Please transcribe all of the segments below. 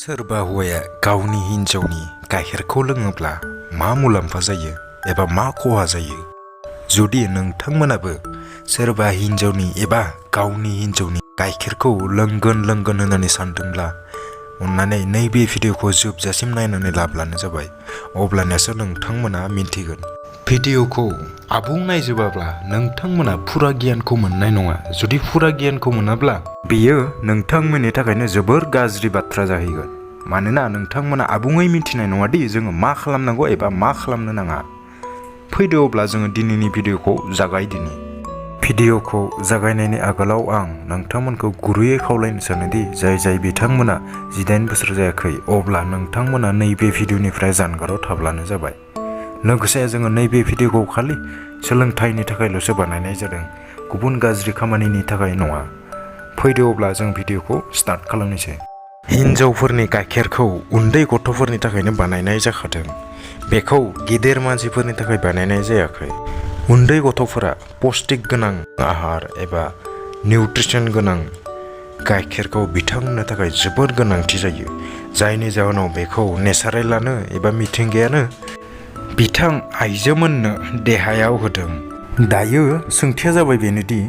सोरबा हौवाया गावनि हिन्जावनि गाइखेरखौ लोङोब्ला मा मुलाम्फा जायो एबा मा खहा जायो? जुदि नोंथांमोनाबो सोरबा हिन्जावनि एबा गावनि हिन्जावनि गाइखेरखौ लोंगोन होननानै सानदोंब्ला अन्नानै नैबे भिडिअखौ जोबजासिम नायनानै लाब्लानो जाबाय। अब्लानियासो नोंथांमोना मिन्थिगोन। भिडिअखौ आबुं नायजोबाब्ला नोंथांमोना फुरा गियानखौ मोननाय नङा। जुदि फुरा गियानखौ मोनाब्ला बेयो नोंथांमोननि थाखायनो जोबोर गाज्रि बाथ्रा जाहैगोन। मानोना नोंथांमोना आबुङै मिन्थिनाय नङादि जोङो मा खालामनांगौ एबा मा खालामनो नाङा। फैदो अब्ला जोङो दिनैनि भिडिअखौ जागायदिनि। भिडिअखौ जागायनायनि आगोलाव आं नोंथांमोनखौ गुरैयै खावलायनो सानोदि जाय बिथांमोना 18 बोसोर जायाखै अब्ला नोंथांमोना नैबे भिडिअनिफ्राय जानगाराव थाब्लानो जाबाय। लोगोसे जोङो नैबे भिडिअखौ खालि सोलोंथाइनि थाखायल'सो बानायनाय जादों, गुबुन गाज्रि खामानिनि थाखाय नङा। फैदो अब्ला जों भिडिअखौ स्टार्ट खालामनोसै। हिन्जावफोरनि गाइखेरखौ उन्दै गथ'फोरनि थाखायनो बानायनाय जाखादों। बेखौ गिदिर मानसिफोरनि थाखाय बानायनाय जायाखै। उन्दै गथ'फोरा पौष्टिक गोनां आहार एबा निउट्रिसन गोनां गाइखेरखौ बिथांमोननो थाखाय जोबोद गोनांथि जायो। जायनि जाहोनाव बेखौ नेचारेलानो एबा मिथिंगायानो बिथां आइजोमोननो देहायाव होदों। दायो सोंथिया जाबाय बेनोदि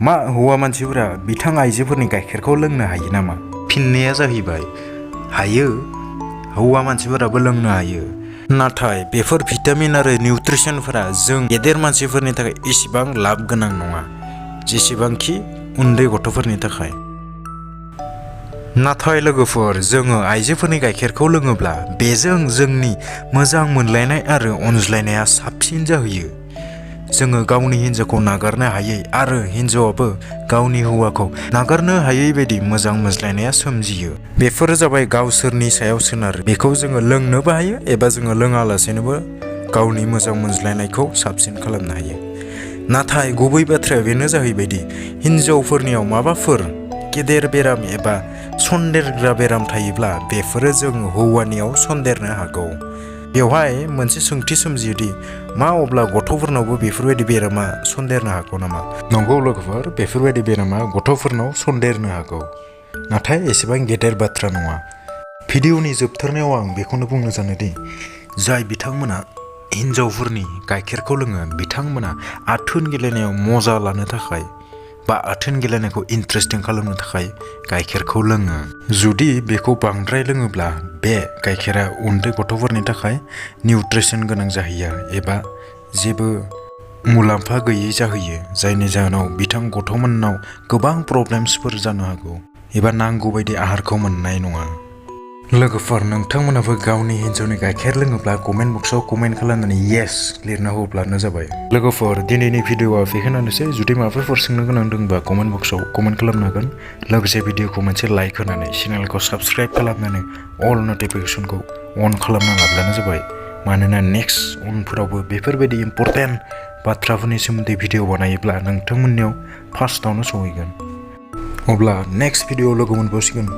मा हौवा मानसिफोरा बिथां आइजोफोरनि गाइखेरखौ लोंनो हायो नामा? फिननाया जाहैबाय हायो, हौवा मानसिफोराबो लोंनो हायो। नाथाय बेफोर भिटामिन आरो निउट्रिसनफोरा जों गेदेर मानसिफोरनि थाखाय एसेबां लाब गोनां नङा जेसेबांखि उन्दै गथ'फोरनि थाखाय। नाथाय लोगोफोर, जोङो आइजोफोरनि गाइखेरखौ लोङोब्ला बेजों जोंनि मोजां मोनलायनाय आरो अनज्लायनाया साबसिन जाहैयो। जोङो गावनि हिन्जावखौ नागारनो हायै आरो हिन्जावाबो गावनि हौवाखौ नागारनो हायै बायदि मोजां मोनज्लायनाया सोमजियो। बेफोरो जाबाय गावसोरनि सायाव सोनारो। बेखौ जोङो लोंनोबो हायो एबा जोङो लोङालासेनोबो गावनि मोजां मोनज्लायनायखौ साबसिन खालामनो हायो। नाथाय गुबै बाथ्राया बेनो जाहैबायदि हिन्जावफोरनियाव माबाफोर गेदेर बेराम एबा सन्देरग्रा बेराम थायोब्ला बेफोरो जों हौवानियाव सन्देरनो हागौ। बेवहाय मोनसे सोंथि सोमजियोदि मा अब्ला गथ'फोरनावबो बेफोरबायदि बेरामा सन्देरनो हागौ नामा? नंगौ लोगोफोर, बेफोरबायदि बेरामा गथ'फोरनाव सन्देरनो हागौ, नाथाय एसेबां गेदेर बाथ्रा नङा। भिडिअनि जोबथारनायाव आं बेखौनो बुंनो सानोदि जाय बिथांमोना हिन्जावफोरनि गाइखेरखौ लोङो बिथांमोना आथोन गेलेनायाव मजा लानो थाखाय बा आथोन गेलेनायखौ इन्टारेस्टिं खालामनो थाखाय गाइखेरखौ लोङो। जुदि बेखौ बांद्राय लोङोब्ला बे गाइखेरा उन्दै गथ'फोरनि थाखाय निउट्रिसन गोनां जाहैया एबा जेबो मुलाम्फा गैयै जाहैयो। जायनि जाहोनाव बिथां गथ'मोननाव गोबां प्रब्लेम्सफोर जानो हागौ एबा नांगौ बायदि आहारखौ मोननाय नङा। लोगोफोर, नोंथांमोनाबो गावनि हिन्जावनि गाइखेर लोङोब्ला कमेन्ट बक्सआव कमेन्ट खालामनानै येस लिरना होब्लानो जाबाय। लोगोफोर, दिनैनि भिडिअआ बेखिनियानोसै। जुदि माबाफोर सोंनो गोनां दंबा कमेन्ट बक्सआव कमेन्ट खालामनो हागोन। लोगोसे भिडिअखौ मोनसे लाइक होनानै चेनेलखौ साबस्क्राइब खालामनानै अल नटिफिकेसनखौ अन खालामना लाब्लानो जाबाय। मानोना नेक्स्ट उनफोरावबो बेफोरबायदि इम्परटेन्ट बाथ्राफोरनि सोमोन्दै भिडिअ बानायोब्ला नोंथांमोननियाव फार्स्टआवनो सहैगोन। अब्ला नेक्स्ट भिडिअआव लोगो मोनबावसिगोन।